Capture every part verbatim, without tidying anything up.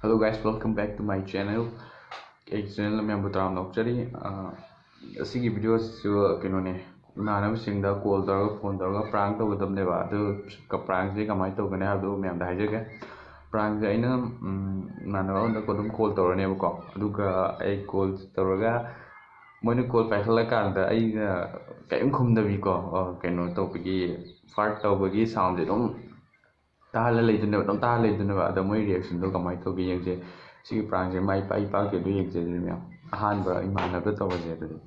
Hello guys, welcome back to my channel. ꯑꯩ channel ꯃꯌꯥꯝꯕꯨ ꯇꯔꯥꯝꯅ ꯑꯣꯛꯆꯔꯤ꯫ ꯑ, ꯑꯁꯤꯒꯤ ꯚꯤꯗꯤꯑꯣꯁꯤꯁꯨ ꯀꯩꯅꯣꯅꯦ, ꯏꯃꯥꯟꯅꯕꯁꯤꯡꯗ ꯀꯣꯜ ꯇꯧꯔꯒ, ꯐꯣꯟ ꯇꯧꯔꯒ ꯄ꯭ꯔꯥꯡ ꯇꯧꯒꯗꯕꯅꯦꯕ꯫ ꯑꯗꯨ ꯄ꯭ꯔꯥꯡꯁꯦ ꯀꯃꯥꯏꯅ ꯇꯧꯒꯅꯤ ꯍꯥꯏꯕꯗꯨ ꯃꯌꯥꯝꯗ ꯍꯥꯏꯖꯒꯦ꯫ ꯄ꯭ꯔꯥꯡꯁꯦ ꯑꯩꯅ, ꯎꯝ, ꯏꯃꯥꯟꯅꯕ ꯑꯃꯗ ꯑꯗꯨꯝ ꯀꯣꯜ ꯇꯧꯔꯅꯦꯕꯀꯣ꯫ ꯑꯗꯨꯒ ꯑꯩ ꯀꯣꯜ ꯇꯧꯔꯒ ꯃꯣꯏꯅ ꯀꯣꯜ ꯄꯥꯏꯈꯠꯂꯀꯥꯟꯗ ꯑꯩꯅ ꯀꯔꯤꯝ ꯈꯨꯝꯗꯕꯤꯀꯣ, ꯑ, ꯀꯩꯅꯣ ꯇꯧꯕꯒꯤ, ꯐꯥꯔꯠ ꯇꯧꯕꯒꯤ ꯁꯥꯎꯟꯁꯦ ꯑꯗꯨꯝ ꯇꯥꯍꯜꯂ ꯂꯩꯗꯣꯏꯅꯦꯕ, ꯑꯗꯨꯝ ꯇꯥꯍꯜꯂ ꯂꯩꯗꯣꯏꯅꯦꯕ꯫ ꯑꯗꯣ ꯃꯣꯏ ꯔꯤꯌꯦꯛꯁꯟꯗꯣ ꯀꯃꯥꯏꯅ ꯇꯧꯒꯦ ꯌꯦꯡꯁꯦ꯫ ꯁꯤꯒꯤ ꯄ꯭ꯔꯥꯡꯁꯦ ꯃꯥꯏ ꯄꯥꯛꯏ ꯄꯥꯛꯇꯦ ꯑꯗꯨ ꯌꯦꯡꯁꯦ ꯑꯗꯨꯗꯤ ꯃꯌꯥꯝ꯫ ꯑꯍꯥꯟꯕ ꯏꯃꯥꯟꯅꯕꯗ ꯇꯧꯔꯁꯦ ꯑꯗꯨꯗꯤ꯫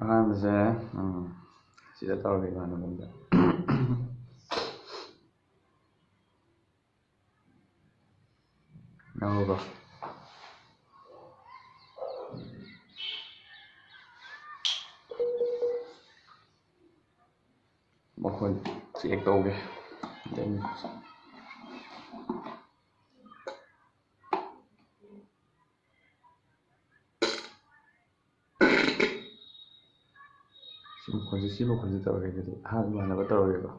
ꯑꯍꯥꯟꯕꯁꯦ, ꯎꯝ, ꯁꯤꯗ ꯇꯧꯔꯒꯦ, ꯏꯃꯥꯟꯅꯕ ꯑꯝꯗ꯫ ꯉꯥꯏꯈꯣꯀꯣ꯫ ꯃꯈꯣꯟ ꯆꯦꯛ ꯇꯧꯒꯦ꯫ ꯁꯤ ꯃꯈꯣꯟꯁꯦ, ꯁꯤ ꯃꯈꯣꯟꯁꯦ ꯇꯧꯔꯒꯦ ꯑꯗꯨꯗꯤ꯫ ꯑꯍꯥꯟꯕ ꯏꯃꯥꯟꯅꯕ ꯇꯧꯔꯒꯦꯀꯣ꯫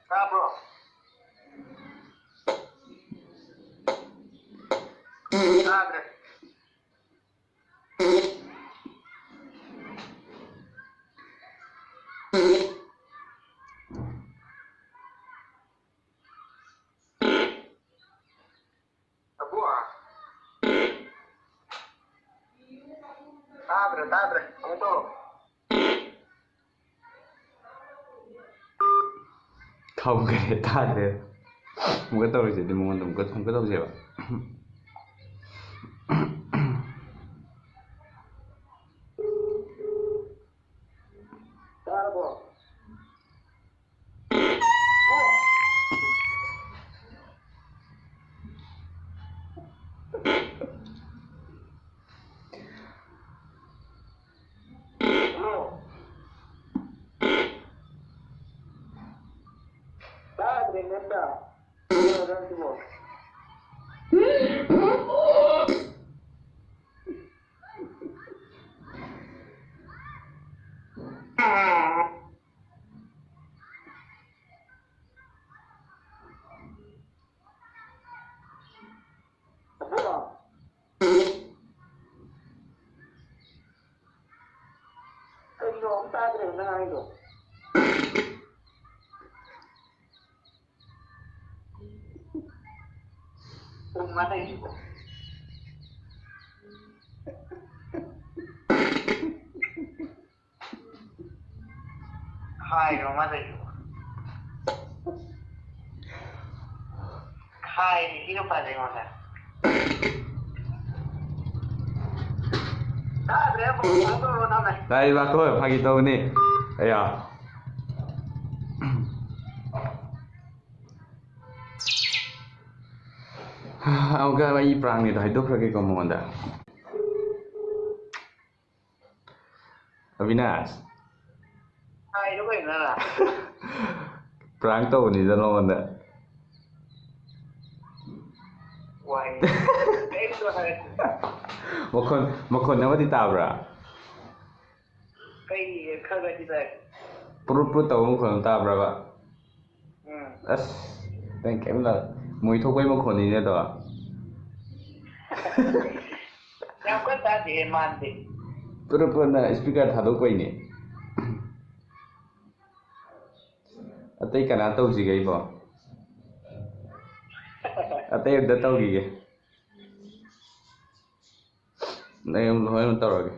ꯇꯥꯕ꯭ꯔꯣ? ꯇꯥꯗ꯭ꯔꯦ꯫ ꯑꯕꯨ꯫ ꯇꯥꯗ꯭ꯔꯦ, ꯇꯥꯗ꯭ꯔꯦ꯫ ꯑꯃꯨꯛ ꯇꯧꯔꯣ꯫ ꯈꯝꯈ꯭ꯔꯦ, ꯇꯥꯗ꯭ꯔꯦ꯫ ꯑꯃꯨꯛꯀ ꯇꯧꯔꯁꯦ ꯑꯗꯨꯗꯤ, ꯃꯉꯣꯟꯗ ꯑꯃꯨꯛꯀ, ꯑꯃꯨꯛꯀ ꯇꯧꯁꯦꯕ꯫ ꯇꯥꯗ꯭ꯔꯦꯅꯦ ꯑꯝꯇ꯫ ꯀꯩꯅꯣ ꯅꯪꯁꯤꯕꯣ? ꯀꯩꯅꯣ ꯑꯃꯨꯛ ꯇꯥꯗ꯭ꯔꯦꯕ ꯅꯪ ꯍꯥꯏꯗꯣ? ꯎꯝ, ꯃꯥ ꯂꯩꯔꯤꯕꯣ? ꯍꯥꯏꯔꯣ ꯃꯥ ꯂꯩꯔꯤꯕꯣ? ꯍꯥꯏꯔꯤ ꯁꯤ ꯅꯨꯄꯥꯁꯦ ꯑꯩꯉꯣꯟꯗ꯫ ꯇꯥꯗ꯭ꯔꯦ, ꯑꯃꯨꯛ ꯐꯣꯟ ꯇꯧꯔꯣ ꯅꯪꯅ꯫ ꯇꯥꯏ ꯏꯕꯥꯀꯣ, ꯐꯥꯒꯤ ꯇꯧꯕꯅꯤ꯫ ꯑꯌꯥ꯫ ꯑꯃꯨꯛꯀ ꯑꯩ ꯄ꯭ꯔꯥꯡꯅꯤꯗꯣ ꯍꯥꯏꯗꯣꯛꯈ꯭ꯔꯒꯦꯀꯣ ꯃꯉꯣꯟꯗ꯫ ꯑꯕꯤꯅꯥꯁ꯫ ꯍꯥꯏꯔꯣ ꯀꯩꯅꯣ ꯅꯪꯅ? ꯄ꯭ꯔꯥꯡ ꯇꯧꯕꯅꯤꯗ ꯅꯉꯣꯟꯗ꯫ ꯋꯥꯏ꯫ ꯀꯩꯝꯇ ꯍꯥꯏꯔꯛꯇꯦ꯫ ꯃꯈꯣꯟ, ꯃꯈꯣꯟ ꯑꯃꯗꯤ ꯇꯥꯕ꯭ꯔꯥ? ꯀꯩ ꯈꯔ ꯈꯔꯗꯤ ꯇꯥꯏ꯫ ꯄ꯭ꯔꯨꯠ ꯄ꯭ꯔꯨꯠ ꯇꯧꯕ ꯃꯈꯣꯟ ꯑꯃ ꯇꯥꯕ꯭ꯔꯕ? ꯎꯝ꯫ ꯑꯁ, ꯅꯪ ꯀꯩꯝ ꯂ-, ꯃꯣꯏ ꯊꯣꯛꯄꯩ ꯃꯈꯣꯟꯅꯤꯅꯦ ꯑꯗꯣ꯫ ꯌꯥꯝ ꯀꯟꯅ ꯇꯥꯗꯦꯍꯦ, ꯃꯥꯟꯗꯦ꯫ ꯄꯨꯔꯞ ꯄꯨꯔꯞꯅ speaker ꯊꯥꯗꯣꯛꯄꯩꯅꯦ꯫ ꯑꯇꯩ ꯀꯅꯥ ꯇꯧꯁꯤꯒꯦ ꯑꯩꯕꯣ? ꯑꯇꯩ ꯑꯝꯇ ꯇꯧꯈꯤꯒꯦ꯫ ꯑꯩ ꯑꯃꯨꯛ ꯍꯣꯔꯦꯟ ꯑꯃꯨꯛ ꯇꯧꯔꯒꯦ꯫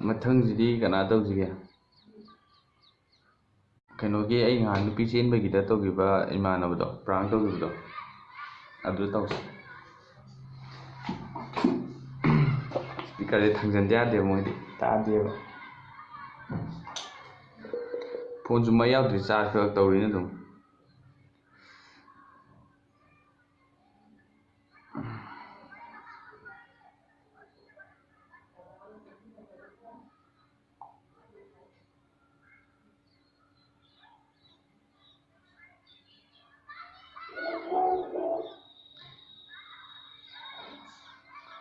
ꯃꯊꯪꯁꯤꯗꯤ ꯀꯅꯥ ꯇꯧꯁꯤꯒꯦ? ꯀꯩꯅꯣꯒꯤ, ꯑꯩ ꯉꯍꯥꯟ ꯅꯨꯄꯤ ꯆꯦꯟꯕꯒꯤꯗ ꯇꯧꯈꯤꯕ ꯏꯃꯥꯟꯅꯕꯗꯣ, ꯄ꯭ꯔꯥꯡ ꯇꯧꯈꯤꯕꯗꯣ, ꯑꯗꯨ ꯇꯧꯁꯤ꯫ Speakerꯁꯦ ꯊꯥꯡꯖꯟꯗ ꯌꯥꯗꯦꯕ, ꯃꯣꯏꯗꯤ ꯇꯥꯗꯦꯕ꯫ ꯐꯣꯟꯁꯨ ꯃꯩ ꯌꯥꯎꯗ꯭ꯔꯤ, ꯆꯥꯔꯖ ꯈꯛ ꯇꯧꯔꯤꯅ ꯑꯗꯨꯝ꯫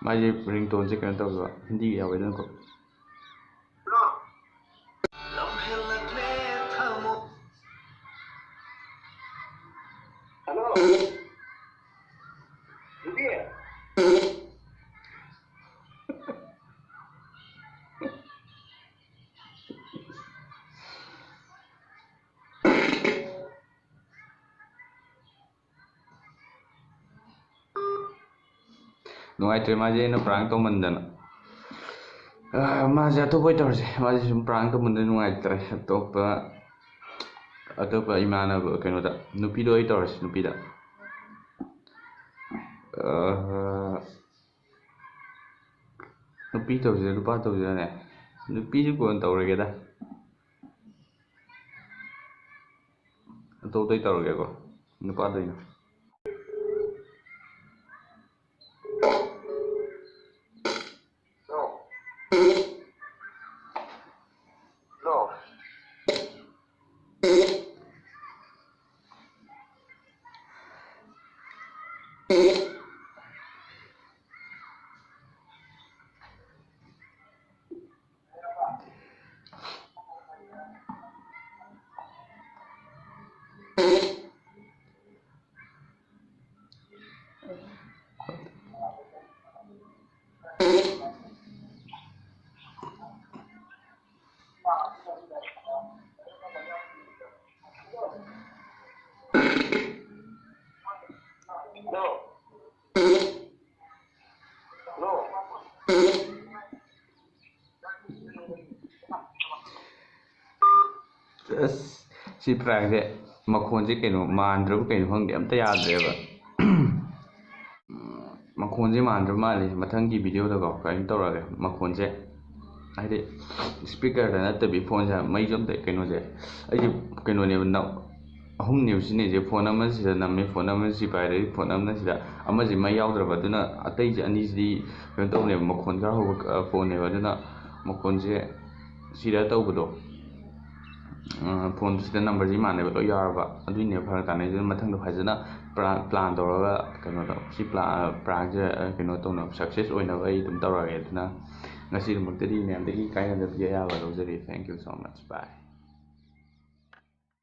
ꯃꯥꯒꯤ ringtoneꯁꯦ ꯀꯩꯅꯣ ꯇꯧꯕ, ꯍꯤꯟꯗꯤꯒꯤ ꯌꯥꯎꯋꯦꯗꯅꯀꯣ꯫ ꯍꯜꯂꯣ꯫ ꯅꯨꯄꯤ꯫ ꯅꯨꯡꯉꯥꯏꯇ꯭ꯔꯦ, ꯃꯥꯁꯦ ꯑꯩꯅ prank ꯇꯧꯃꯟꯗꯅ꯫ ꯑꯥ, ꯃꯥꯁꯦ ꯑꯇꯣꯞꯄ ꯑꯣꯏ ꯇꯧꯔꯁꯦ꯫ ꯃꯥꯁꯦ ꯁꯨꯝ prank ꯇꯧꯃꯟꯗꯅ ꯅꯨꯡꯉꯥꯏꯇ꯭ꯔꯦ꯫ ꯑꯇꯣꯞꯄ, ꯑꯇꯣꯞꯄ ꯏꯃꯥꯟꯅꯕ ꯀꯩꯅꯣꯗ, ꯅꯨꯄꯤꯗꯣ ꯑꯣꯏ ꯇꯧꯔꯁꯤ, ꯅꯨꯄꯤꯗ꯫ ꯑꯥ, ꯅꯨꯄꯤ ꯇꯧꯁꯤꯔ, ꯅꯨꯄꯥ ꯇꯧꯁꯤꯔꯅꯦ? ꯅꯨꯄꯤꯁꯨ ꯀꯣꯟꯅ ꯇꯧꯔꯒꯦꯗ꯫ ꯑꯇꯣꯞꯄꯗꯩ ꯇꯧꯔꯒꯦꯀꯣ, ꯅꯨꯄꯥꯗꯩꯅ꯫ ꯑꯁ, ꯁꯤ prankꯁꯦ ꯃꯈꯣꯟꯁꯦ ꯀꯩꯅꯣ ꯃꯥꯟꯗ꯭ꯔꯕ ꯀꯩꯅꯣ ꯈꯪꯗꯦ, ꯑꯝꯇ ꯌꯥꯗ꯭ꯔꯦꯕ꯫ ꯃꯈꯣꯟꯁꯦ ꯃꯥꯟꯗ꯭ꯔꯕ ꯃꯥꯜꯂꯦ꯫ ꯃꯊꯪꯒꯤ videoꯗꯀꯣ ꯀꯩꯅꯣ ꯇꯧꯔꯒꯦ, ꯃꯈꯣꯟꯁꯦ ꯍꯥꯏꯗꯤ ꯏꯁꯄꯤꯀꯔꯗ ꯅꯠꯇꯕꯤ ꯐꯣꯟꯁꯦ ꯃꯩꯁꯨ ꯑꯝꯇ ꯀꯩꯅꯣꯁꯦ ꯑꯩꯁꯦ ꯀꯩꯅꯣꯅꯦꯕ ꯅ ꯑꯍꯨꯝꯅꯦꯕ ꯁꯤꯖꯤꯟꯅꯩꯁꯦ꯫ ꯐꯣꯟ ꯑꯃ ꯁꯤꯗ ꯅꯝꯃꯦ, ꯐꯣꯟ ꯑꯃ ꯁꯤ ꯄꯥꯏꯔꯦ, ꯐꯣꯟ ꯑꯃꯅ ꯁꯤꯗ, ꯑꯃꯁꯤ ꯃꯩ ꯌꯥꯎꯗ꯭ꯔꯕ꯫ ꯑꯗꯨꯅ ꯑꯇꯩꯁꯦ ꯑꯅꯤꯁꯤꯗꯤ ꯀꯩꯅꯣ ꯇꯧꯕꯅꯦꯕ, ꯃꯈꯣꯟ ꯈꯔ ꯍꯧꯕ ꯐꯣꯟꯅꯦꯕ꯫ ꯑꯗꯨꯅ ꯃꯈꯣꯟꯁꯦ ꯁꯤꯗ ꯇꯧꯕꯗꯣ, ꯐꯣꯟꯁꯤꯗ ꯅꯝꯕꯔꯁꯤ ꯏꯃꯥꯟꯅꯕ ꯂꯣꯏ ꯌꯥꯎꯔꯕ, ꯑꯗꯨꯏꯅꯦꯕ ꯐꯔꯛ ꯇꯥꯅꯩ꯫ ꯑꯗꯨꯅ ꯃꯊꯪꯗ ꯐꯖꯅ ꯄ꯭ꯂꯥꯟ ꯇꯧꯔꯒ ꯀꯩꯅꯣꯗꯣ ꯁꯤ ꯄ꯭ꯂꯥꯟꯁꯦ ꯀꯩꯅꯣ ꯇꯧꯅꯕ, ꯁꯛꯁꯦꯁ ꯑꯣꯏꯅꯕ ꯑꯩ ꯑꯗꯨꯝ ꯇꯧꯔꯛꯑꯒꯦ꯫ ꯑꯗꯨꯅ ꯉꯁꯤꯗꯃꯛꯇꯗꯤ ꯃꯌꯥꯝꯗꯒꯤ ꯀꯥꯏꯅꯗꯕꯒꯤ ꯑꯌꯥꯕ ꯂꯧꯖꯔꯤ꯫ Thank you so much, bye꯫